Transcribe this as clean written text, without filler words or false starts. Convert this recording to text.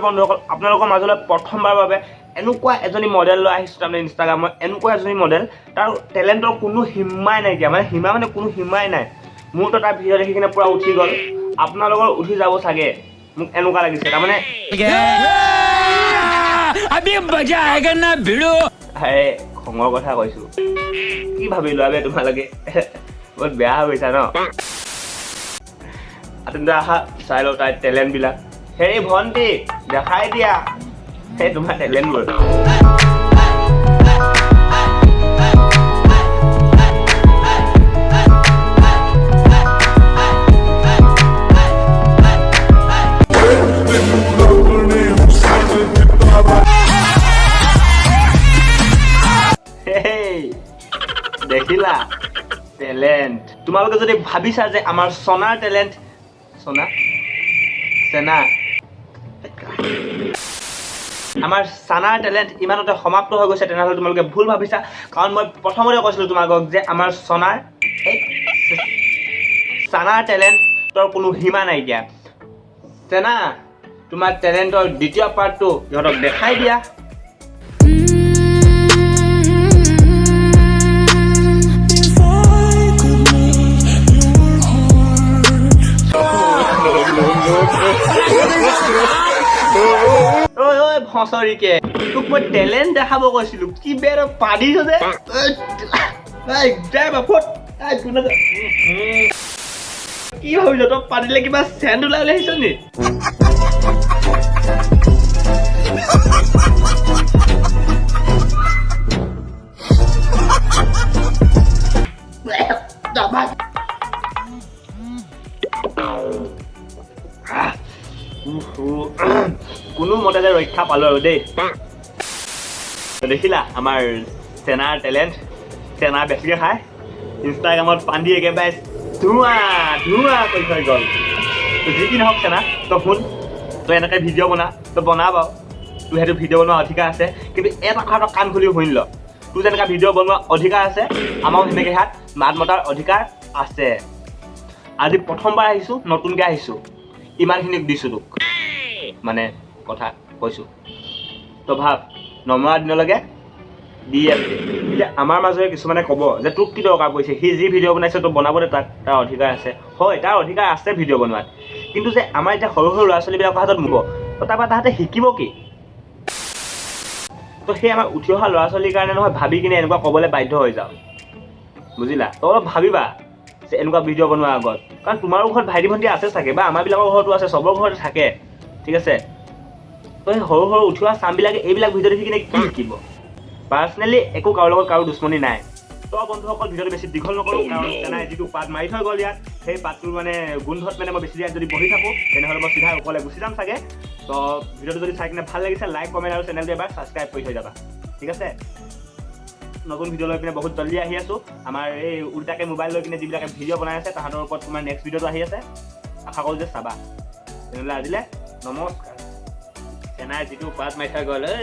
বন্ধুসকল, আপোনালোকৰ মাজলৈ প্ৰথমবাৰৰ বাবে এনেকুৱা এজনী মডেল লৈ আহিছোঁ। তাৰমানে ইনষ্টাগ্ৰামত এনেকুৱা এজনী মডেল, তাৰ টেলেণ্টৰ কোনো সীমাই নাইকিয়া, মানে সীমা মানে কোনো সীমাই নাই। মোৰতো তাৰ ভিডিঅ' দেখি কিনে পূৰা উঠি গ'ল, আপোনালোকৰ উঠি যাব চাগে, মোক এনেকুৱা লাগিছে। তাৰমানে अभी मजा आएगा ना भिड़ो। এই খঙৰ কথা কৈছোঁ, কি ভাবি লোৱা বে তোমালোকে? বহুত বেয়া ভাবিছা ন? তেন্তে আহা, চাই লওঁ তাইৰ টেলেণ্টবিলাক। হেৰি ভণ্টি, দেখাই দিয়া সেই তোমাৰ টেলেণ্টবোৰ। হেই, দেখিলা টেলেণ্ট? তোমালোকে যদি ভাবিছা যে আমাৰ চনাৰ টেলেণ্ট, চনা চেনা, আমাৰ চানাৰ টেলেণ্ট ইমানতে সমাপ্ত হৈ গৈছে, তেনেহ'লে তোমালোকে ভুল ভাবিছা। কাৰণ মই প্ৰথমতে কৈছিলোঁ তোমালোকক যে আমাৰ চনাৰ, এই চানাৰ টেলেণ্টৰ কোনো সীমা নাইকিয়া। চেনা, তোমাৰ টেলেণ্টৰ দ্বিতীয় পাৰ্টটো ইহঁতক দেখাই দিয়া। If I could melt your heart. ঐ ঐ ভচৰিকে, তোক মই টেলেণ্ট দেখাব কৈছিলো, কি বেয়া তই পাদিছ যে। ঐ, যা বাপত। এই, কি ভাবিছ তই? পাদিলে কিবা চেণ্ট ওলাই ওলাই আহিছ নি? কোনো মতে যে ৰক্ষা পালো আৰু দেই। দেখিলা আমাৰ চেনাৰ টেলেণ্ট? চেনা বেছিকৈ খায়, ইনষ্টাগ্ৰামত পান্দি একেবাৰে ধোঁৱা ধোঁৱা কৰি থৈ গ'ল। তো যি কি নহওক চেনা, তই শুন, তই এনেকৈ ভিডিঅ' বনা, তই বনা বাৰু, তোৰ সেইটো ভিডিঅ' বনোৱা অধিকাৰ আছে। কিন্তু এটা কথা তই কাণ খুলি শুনি ল, তোৰ যেনেকুৱা ভিডিঅ' বনোৱা অধিকাৰ আছে, আমাৰো সেনেকৈ ইয়াত মাত মতাৰ অধিকাৰ আছে। আজি প্ৰথমবাৰ আহিছোঁ, নতুনকৈ আহিছোঁ, ইমানখিনি দিছোঁ তোক, মানে কথা কৈছোঁ। তই ভাব, নমৰা দিনলৈকে দি আছে। এতিয়া আমাৰ মাজৰে কিছুমানে ক'ব যে তোক কি দৰকাৰ পৰিছে, সি যি ভিডিঅ' বনাইছে তই বনাব দে তাক, তাৰ অধিকাৰ আছে। হয়, তাৰ অধিকাৰ আছে ভিডিঅ' বনোৱাত, কিন্তু যে আমাৰ এতিয়া সৰু সৰু ল'ৰা ছোৱালীবিলাকৰ হাতত মুব, তো তাৰপৰা তাহাঁতে শিকিব কি? তো সেই আমাৰ উঠি অহা ল'ৰা ছোৱালীৰ কাৰণে নহয় ভাবি কিনে এনেকুৱা ক'বলৈ বাধ্য হৈ যাওঁ, বুজিলা? তো অলপ ভাবিবা যে এনেকুৱা ভিডিঅ' বনোৱাৰ আগত, কাৰণ তোমাৰো ঘৰত ভাইটি ভণ্টি আছে চাগে, বা আমাৰবিলাকৰ ঘৰতো আছে, চবৰ ঘৰতে থাকে, ঠিক আছে? তো সেই সৰু সৰু উঠি অহা চামবিলাকে এইবিলাক ভিডিঅ' দেখি কিনে কি শিকিব? পাৰ্চনেলি একো কাৰো লগত কাৰো দুশ্মনী নাই। তো বন্ধুসকল, ভিডিঅ'টো বেছি দীঘল নকৰোঁ, কাৰণ তেনাই যিটো পাত মাৰি থৈ গ'ল ইয়াত, সেই পাতটোৰ মানে গোন্ধত মানে মই বেছি দেৰি যদি বহি থাকোঁ, তেনেহ'লে মই চিধা ওপৰলৈ গুচি যাম চাগে। তো ভিডিঅ'টো যদি চাই কিনে ভাল লাগিছে, লাইক, কমেণ্ট আৰু চেনেলটো এবাৰ ছাবস্ক্ৰাইব কৰি থৈ যাবা, ঠিক আছে? নতুন ভিডিঅ' লৈ পিনে বহুত জল্দি আহি আছোঁ। আমাৰ এই উল্টাকে মোবাইল লৈ কিনে যিবিলাকে ভিডিঅ' বনাই আছে, তাহাঁতৰ ওপৰত তোমাৰ নেক্সট ভিডিঅ'টো আহি আছে। আশা কৰোঁ যে চাবা। তেনেহ'লে আজিলৈ নমস্কাৰ। চেনাই যিটো পাত মাৰি থৈ গ'ল, ঐ।